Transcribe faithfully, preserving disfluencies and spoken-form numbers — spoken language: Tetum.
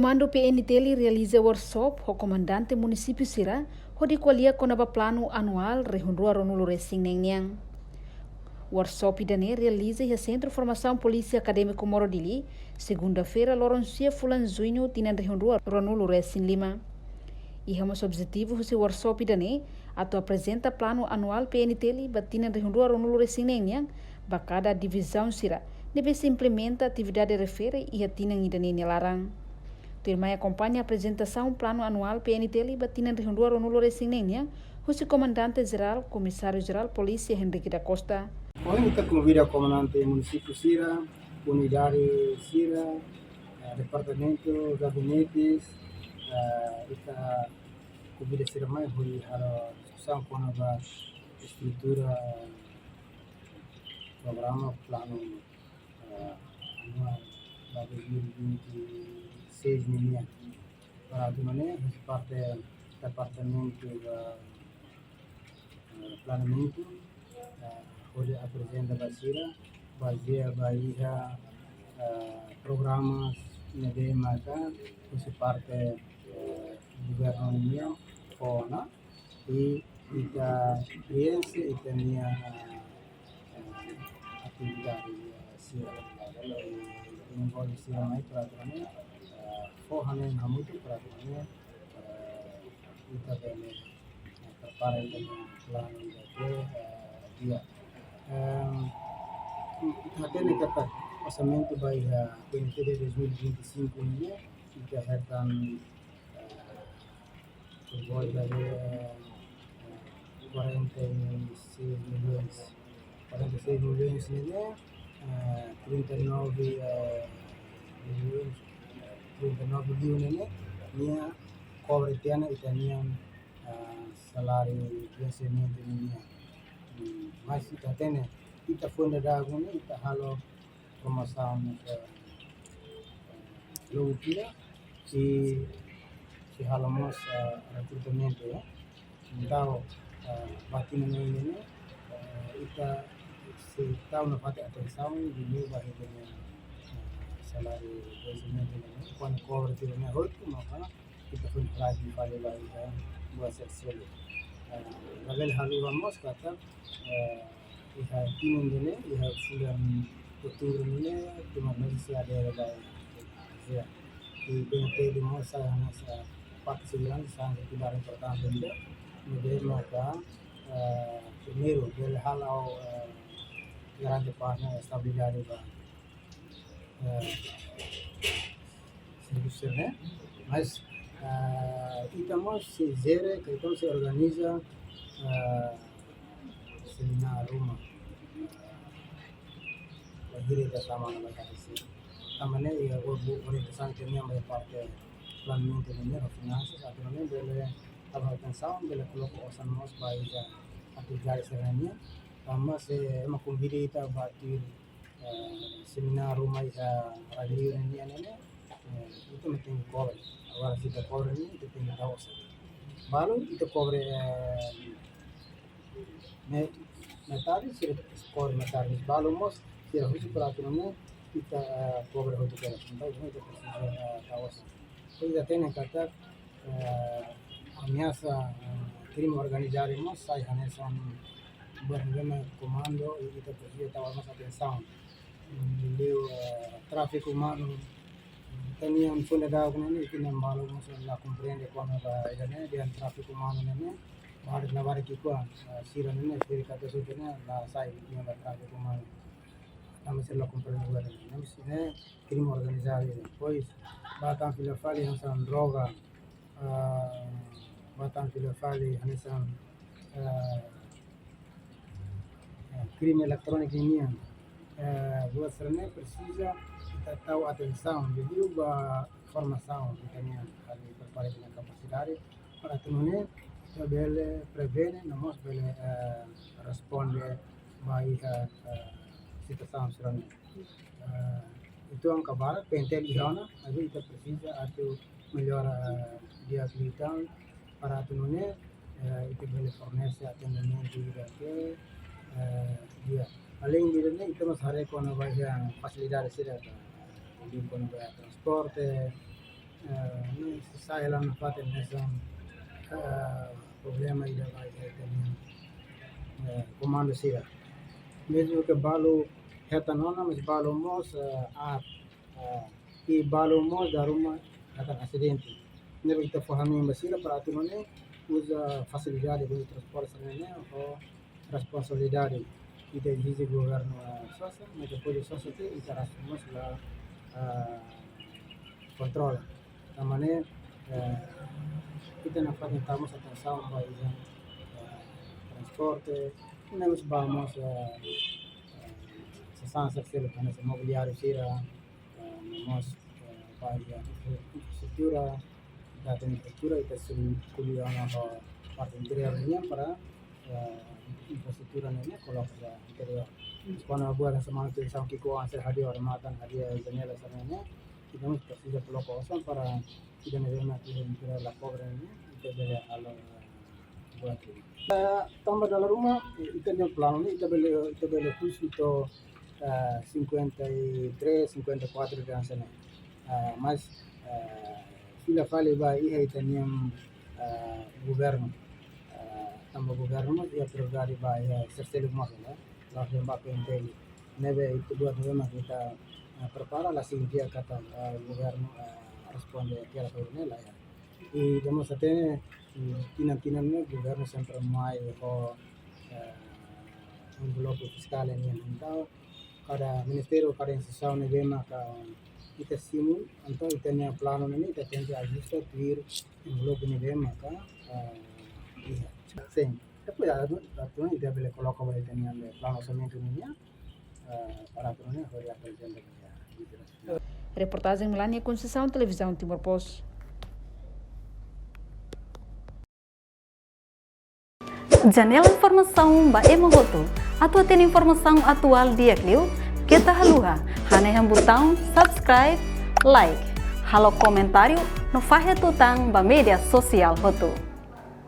Komandu P N T L realiza workshop ho komandante munisípiu sira hodi ko'alia kona-ba planu anuál rihun rua ruanulu resin neen nian. Workshop ida-ne'e realiza iha Sentru Formasaun Polísia Akadémiku Moro Dili, segunda-feira, loron sia fulan Juñu, tinan rihun rua ruanulu resin lima. Iha mós objetivu husi workshop ida-ne'e atu aprezenta planu anuál P N T L ba tinan rihun rua ruanulu resin neen nian ba kada divizaun sira, ne'ebé sei implementa atividade refere iha tinan ida-ne'e nia laran. Tuirmai akompaña aprezentasaun planu anuál P N T L ba tinan rihun rua ruanulu resin neen nian husi Komandante Jerál, Komisáriu Jerál Polísia Henrique da Costa. Ohin ita konvida komandante munisípiu sira, unidade sira, eh, departamentu, gabinetes, eh, ita konvida sira mai hodi halo diskusaun kona-ba estrutura programa planu, eh, anuál ba dois mil e vinte e seis nian. Para atu nune'e, husi parte departamentu, eh, eh, planeamentu, eh, hodi aprezenta ba sira, bazeia ba iha, eh, programas ne'ebé maka husi parte, eh, governu nian fó ona, i ita preenxe ita-nia, eh, atividade, eh, sira, eh, envolve sira mai para atu nune'e, eh, fó hanoin hamutuk para atu nune'e, eh, ita bele, eh, prepara ita-nia planu ida ke, eh, di'ak. Em, ita hatene katak orsamentu ba iha P N T L dois mil e vinte e cinco ne'e, ita hetan, eh, por volta de, eh, quarenta e seis milhões. Quarenta e seis milhões ne'e, eh, trinta e nove, eh, milhões, trinta e nove mil ne'e, nia kobre tiha ona ita-nia, eh, saláriu vensimentu nian. Hmm, mas ita hatene, ita foin dadauk ne'e, ita halo promosaun, eh, eh, logu tiha, i sei halo mós, eh, rekrutamentu, ya. Entaun, eh, ba tinan ne'e, eh, ita sei tau nafatin atensaun liuliu ba ita-nia, eh, saláriu vensimentu ne'e, kuandu kobre tiha ona hotu, maka ita foin hala'o fali ba ita buat sira seluk. Eh, labele haluha mós katak, eh, iha tinan ida-ne'e, iha fulan Outubru ne'e, Timor-Leste sei adere ba ASEAN. I P N T L mós sai hanesan parte seguransa, sai hanesan pilár importante ida, ne'ebé maka, eh, primeiru, bele hala'o, eh, garante pás no estabilidade ba, eh, servisu ne'e, mas, ah, ita mós sei jere, ka ita mós sei organiza, ah, semináriu ruma, ah, bainhira ita tama ona ba ita sei. Tanba ne'e, iha o-, o-, orientasaun ita-nian ba parte planeamentu ne'e, ba finansas, atu nune'e bele tau atensaun, bele koloka osan mós ba iha atividade sira-ne'e. Tanba se ema konvida ita ba tuir, eh, semináriu mai iha rai-liur nian ne'e, eh, ita mós tenke kobre. Agora, se ita kobre ne'e, ita tenke tau osan. Balu, ita kobre, eh, me-, metade, sira kobre metade. Balu mós, sira husu para atu nune'e, ita, eh, kobre hotu kedas. Entaun, ita presiza, eh, tau osan. Ita hatene katak, eh, ameasa, eh, krime organizadu mós sai hanesan buat ne'ebé mak komandu, i ita presiza tau mós atensaun. Liuliu, eh, tráfiku umanu, ita-nia foin dadauk ne'e, ita-nia balu mós la komprende kona-ba ida-ne'e, dehan tráfiku umanu ne'e, barak, labarik ki'ikoan, eh, sira ne'e, sira katak sira ne'e, la sai, nia ba tráfiku umanu. Tanba sira la komprende buat ne'e. Mas ne'e, krime organizadu, depois, ba tan fila fali hanesan droga, ah, ba tan fila fali hanesan, ah, ah, krime eletróniku nian. Ah, buat sira-ne'e presiza ita tau atensaun, liuliu ba formasaun ita-nian, hodi prepara ita-nia kapasidade, para atu nune'e ita bele prevene, no mós bele, ah, responde ba iha, ah, situasaun sira-ne'e. Ah, entaun, agora, P N T L iha ona, maibé ita presiza atu mellora, ah, di'ak liután para atu nune'e, eh, ita bele fornese atendimentu ida ke, eh, di'ak. Aleinde ida-ne'e, ita mós haree kona-ba iha fasilidade sira, eh, liuliu kona-ba transporte, Eh, ne'e sai hela nafatin hanesan, eh, problema ida ba ita-nia, eh, komandu sira. Mezmu ke balu hetan ona, mas balu mós, eh, aat, eh, i balu mós dala ruma hetan asidente. Ne'ebé ita fó hanoin ba sira para atu nune'e uza fasilidade, uza transporte sira-ne'e ho responsabilidade. Ita ezije governu, eh, sosa, mas depois de sosa ita rasik mós la, eh, kontrola. Tanba ne'e, eh, ita nafatin tau mós atensaun ba iha, eh, transporte, ne'e mós ba mós, eh, eh, sasán sira seluk, hanesan mobiliáriu sira, eh, no mós, eh, ba iha infraestrutura, ita-nia infraestrutura, ita sei ko'alia ona ho parte interiór nian para, eh, infraestrutura ne'e koloka iha interiór. Kuandu buat hanesan manutensaun ki'ik-oan sira hadi'a odamatan, hadi'a janela sira-ne'e, ita mós presiza koloka osan para ita-nia ema iha interiór la pobre ne'e, ita bele halo, eh, buat ne'e. Eh, tanba dala ruma, eh, ita-nia planu ne'e, ita bele, ita bele husu to'o, eh, cinquenta e três, cinquenta e quatro hanesan ne'e. Eh, mas, eh, fila fali ba iha ita-nia, eh, governu. Eh, tanba governu mós iha prioridade ba iha sira seluk mós, ne'e. La'ós de'it ba P N T L. Ne'ebé ita buat ne'ebé mak ita, eh, prepara la signifika katak, eh, governu, eh, responde tiha ona ne'e, lae. I ita mós hatene, mm, tinan-tinan ne'e governu sempre mai ho, eh, envelope fiskál nian. Entaun kada ministériu, kada instituisaun ne'ebé maka ita simu, entaun ita-nia planu ne'e ita tenke ajusta tuir envelope ne'ebé maka, eh, iha. Sin. Depois atu, atu ita bele koloka ba ita-nia planu orsamentu nian, eh, para atu nune'e hodi aprezenta ba iha. Reportajen Melania Conceição, Televizaun Timor Post. Janela informasaun ba ema hotu. Atu hatene informasaun atuál di'ak liu, keta haluha hanehan butaun subscribe, like, halo komentáriu no fahe tutan ba média sosiál hotu.